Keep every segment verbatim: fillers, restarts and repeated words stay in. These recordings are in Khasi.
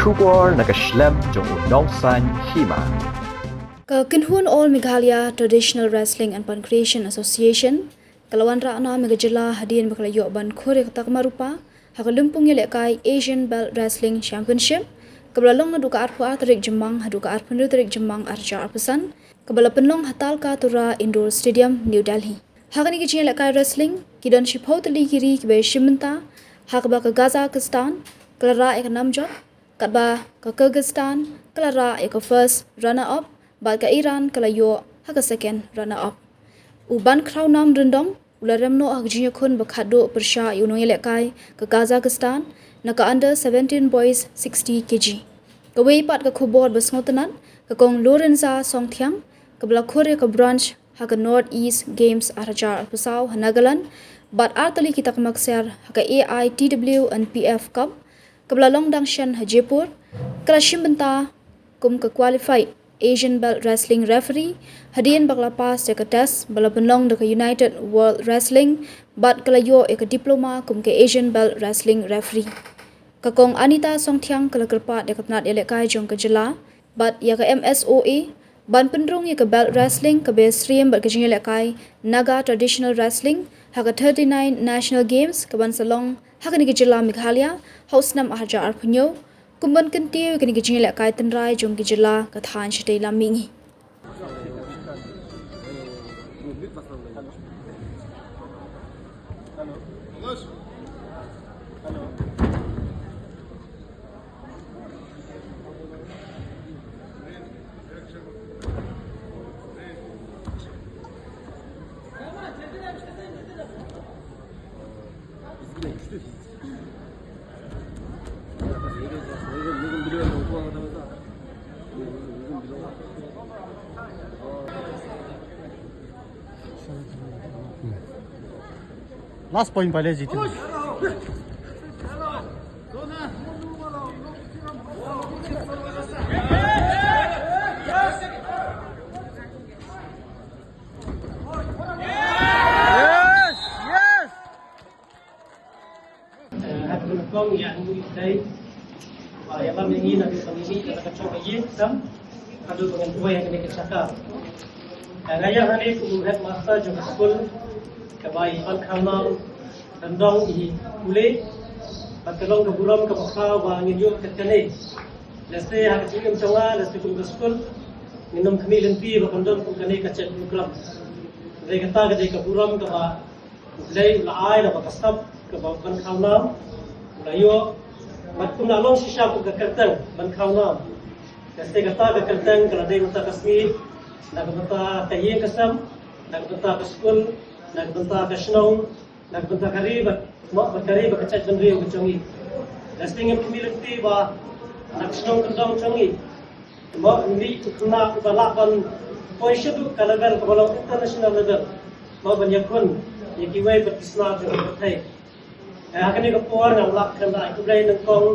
Khubor na ka shlem jong u nongsaiñ hima. Ka kynhun All Meghalaya Traditional Wrestling and Pancreation Association ka la wanrah nam ïa ka jylla hadien ba ka la ïoh ban khur ïa ka takma rupa ha ka lympung ïalehkai Asian Belt Wrestling Championship kaba la long naduh ka arphew ar tarik Jymmang haduh ka arphew hynriew tarik Jymmang arhajar arphew san, kaba la pynlong ha Talkatora Indoor Stadium, New Delhi. Ha kane ka jingïalehkai wrestling ki don shiphew tylli ki ri kiba ïashim bynta, ha kaba ka Kazakhstan ka la rah ïa ka nam jop, katba ka Kyrgyzstan ka la rah ïa ka first runner up, bad ka Iran ka la ïoh ha ka second runner up. U ban khraw nam ryndong u la rem noh ha ka jingïakhun ba khatduh pyrshah ïa u nongïalehkai ka Kazakhstan na ka under seventeen boys sixty K G. Kawei pat ka khubor ba sngewtynnat, ka Kong Lorenza Songthiang kaba la khur ïa ka bronze ha ka North East Games arhajar arphew saw ha Nagaland, bad ar tylli ki takma ksiar ha ka A I T W and P F Cup kaba la long dang shen ha Jaipur, ka la shim bynta kum ka qualified Asian Belt Wrestling referee hadien ba ka la pass ïa ka test ba la pynlong da ka United World Wrestling bad ka la ïoh ïa ka diploma kum ka Asian Belt Wrestling referee. Ka Kong Anita Songthiang ka la kyrpad ïa ka tnat ïalehkai jong ka jylla bad ïa ka M S O A ban pynrung ïa ka belt wrestling kaba ïasyriem bad ka jingïalehkai Naga Traditional Wrestling ha ka thirty-nine National Games kaban sa long ha kane ka jylla Meghalaya ha u snem arhajar arphew hynñiew, kum ban kyntiew ïa kane ka jingïalehkai tynrai jong ka jylla ka thaiñ shatei lam mihngi. Last point pale jiti. Yes, yes. Eh, hap nyngkong ïa ngi dei ba ïa lam ïa ngi na ka ngi ka ka chong ïa sam ka du ngan tuwai ïa kane ka chaka. Eh, nga ïa hangne kum headmaster jong ka skul kaba i ban kham nam ban dong i pule bad ka long ka burom kaba kha ba ngin ïoh kat kane. Lehse ha ka jingim jong nga lehse kum ka skul ngin ym khmih lynti ba kan don kum kane ka chet program. Dei kata ka dei ka burom kaba U Blei u la ai da ba ka sap kaba ban kham nam u la ïoh. Bad kum la long shisha kum ka kyrteng ban kham nam. Ka sdei kata ka kyrteng ka la dei mynta ka sngi na ka bynta ka ïing ka sem, na ka bynta ka skul, na ka bynta ka shnong, na ka bynta ka ri bad, bad ka ri bad ka jaitbynriew ka jong ngi. Ka sdei ngim khmih lynti ba na ka shnong kyndong jong ngi. Mo, ngi tu kena uba lah ban poi shaduh ka level kaba long international level. Mo, ban ïakhun ïa kiwei pat ki sla jong ka pyrthei. Eh, ha kane ka por nga lah kren da ai khublei nyngkong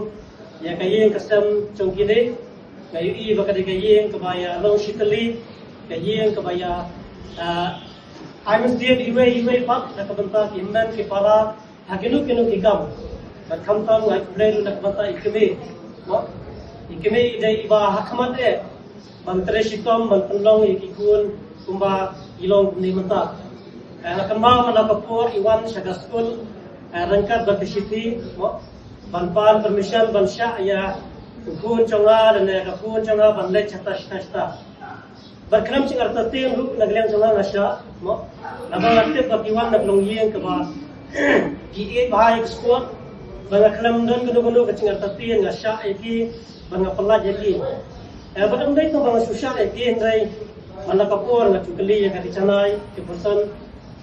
ïa ka ïing ka sem jong kine. Nga ïohi ba ka dei ka ïing kaba ïa long shi tylli, ka ïing kaba ïa, ah, ai mynsiem iwei iwei pat na ka bynta ki hynmen ki para ha kino kino ki kam. Bad khamtam nga ai khublei ruh na ka bynta i kmie. Mo, i kmie i dei iba ha khmat eh ban trei shitom ban pynlong ïa ki khun kumba i long kumne mynta. Eh, nga kynmaw man la ka por i wan sha ka skul, eh, ryngkat bad ka shithi, mo, ban pan permission ban shah ïa u khun jong nga lane ka khun jong nga ban leit shata shata shata. Bad khlem jingartatien ruh na ka liang jong nga nga shah, mo. Naba nga tip ba ki wan na ka longïing kaba ki ïeit bha ïa ka sport. Bad nga khlem don kano kano ka jingartatien, nga shah ïa ki bad nga pyllait ïa ki. Eh, bad ym dei tang ba nga shu shah ïa ki, hynrei man la ka por nga shu kylli ïa ka Ri Janai, ki person,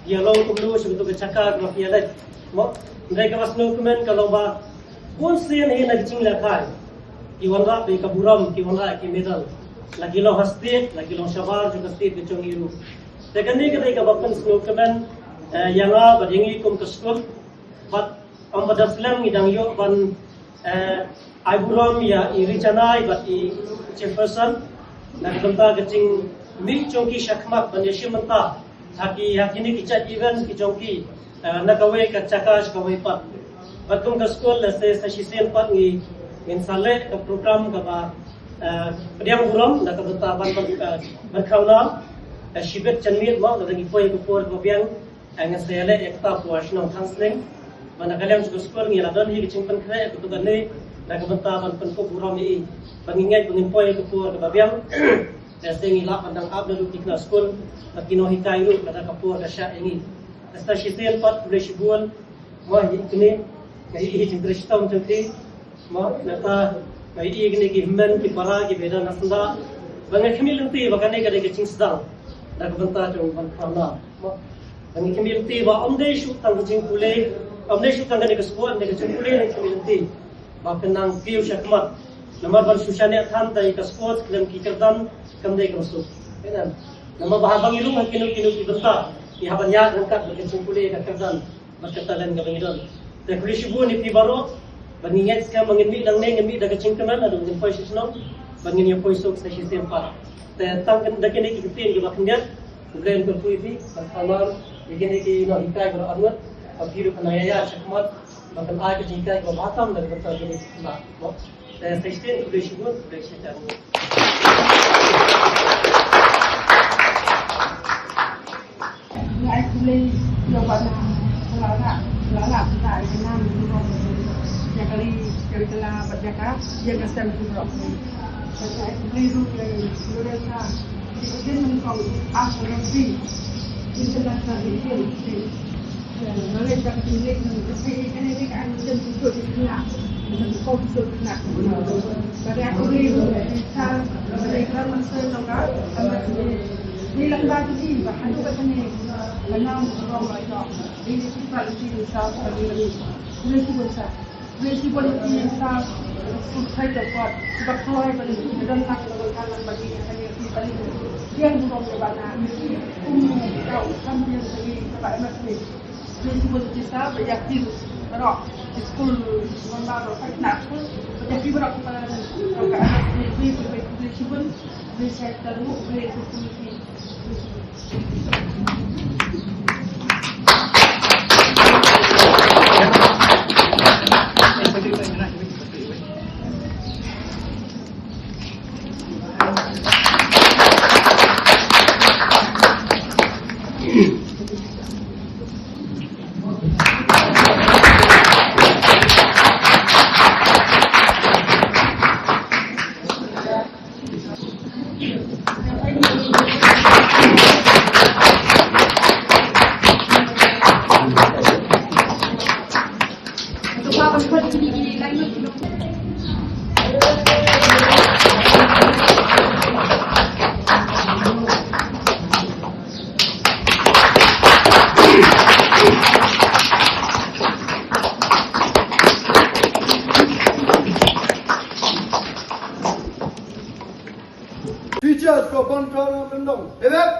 ki ïa long kumno sha kato ka jaka kaba ki ïa leit, mo. Hynrei kaba sngewkmen ka long ba bun sien hi na ki jinglehkai ki wanrah ïa ka burom, ki wanrah ïa ki medal. La ki long ha state, la ki long shabar jong ka state ka jong ngi ruh. Te kane ka dei kaba pynsngewkmen, eh, ïa nga bad ïa ngi kum ka skul. Bad ym ba da slem ngi dang ïoh ban, eh, ai burom ïa i Ri Janai bad i Jefferson na ka bynta ka jingmih jong ki shakhmat ban ïashim bynta ha ki, ha kine ki jait events ki jong ki, eh, na kawei ka jaka sha kawei pat. Bad kum ka skul lehse sa shisien pat ngi Ngin sa leh ka program kaba, eh, pdiang burom na ka bynta ban, ban, eh, ban khawna, eh, shibit janmiet mo, lada ngi poi ka por kaba biang, eh, ngin sa ïaleh ïa kata pua shnong Thangsling. Ba na ka liang jong ka skul ngi la don hi ka jingpynkhreh katu kane na ka bynta ban pynkup burom ïa i. Ba ngi ngeit ba ngin poi ka por kaba biang. Te sa ngi lah ban dang ap naduh ki khynnah skul bad ki nonghikai ruh lada ka por ka shah ïa ngi. Te sa shisien pat khublei shibun. Mo, ïa kine, ïa i jingtrei shitom jong phi. Mo, nangta, ïa i kine ki hynmen ki para kiba ïadon ha syndah. Ba nga khmih lynti ba kane ka dei ka jingsdang na ka bynta jong ban khana. Mo, ba nga khmih lynti ba ym dei shuh tang ka jingpule, ym dei shuh tang kane ka sport, ym dei ka jingpule, nga khmih lynti ba kan nang kiew shakhmat. Namar ban shu shaniah than da ïa ka sports khlem ki kyrdan kam dei kaba suk. Namar ba haba ngi rung ha kino kino ki bynta, ngi hap ban ïaid ryngkat bad ka jingpule, ka kyrdan bad ka talent kaba ngi don. Te khublei shibun ïa phi baroh. Ba ngi ngeit skhem ba ngin mih nangne, ngin mih da ka jingkmen, haduh ngin poi sha shnong, ba ngin ïa poi suk sa shisien pat. Te tang da kine ki ktien kiba khyndiat, khublei, khublei ïa phi, ban kynmaw ïa kine ki nonghikai baroh arngut, ba phi ruh kan nang ïaid shakhmat. Ba kan ai ka jinghikai kaba bha tam da ka bynta jong ka sla. Mo. Te sa shisien khublei shibun, khublei shibun. Nga ai khublei ïa u Bah Nah, u Bah Nah, u Bah Nah, u Bah Nah, ïa ka nam, ïa ka ri, ïa ka la bad ïa ka, ïa ka sem kumno. Nga ai khublei ruh ïa u Bah Nah, ïa ka ri nyngkong, ah, ka ri, international ri. Teachers ko Pantha Nongpyndong. Bebek.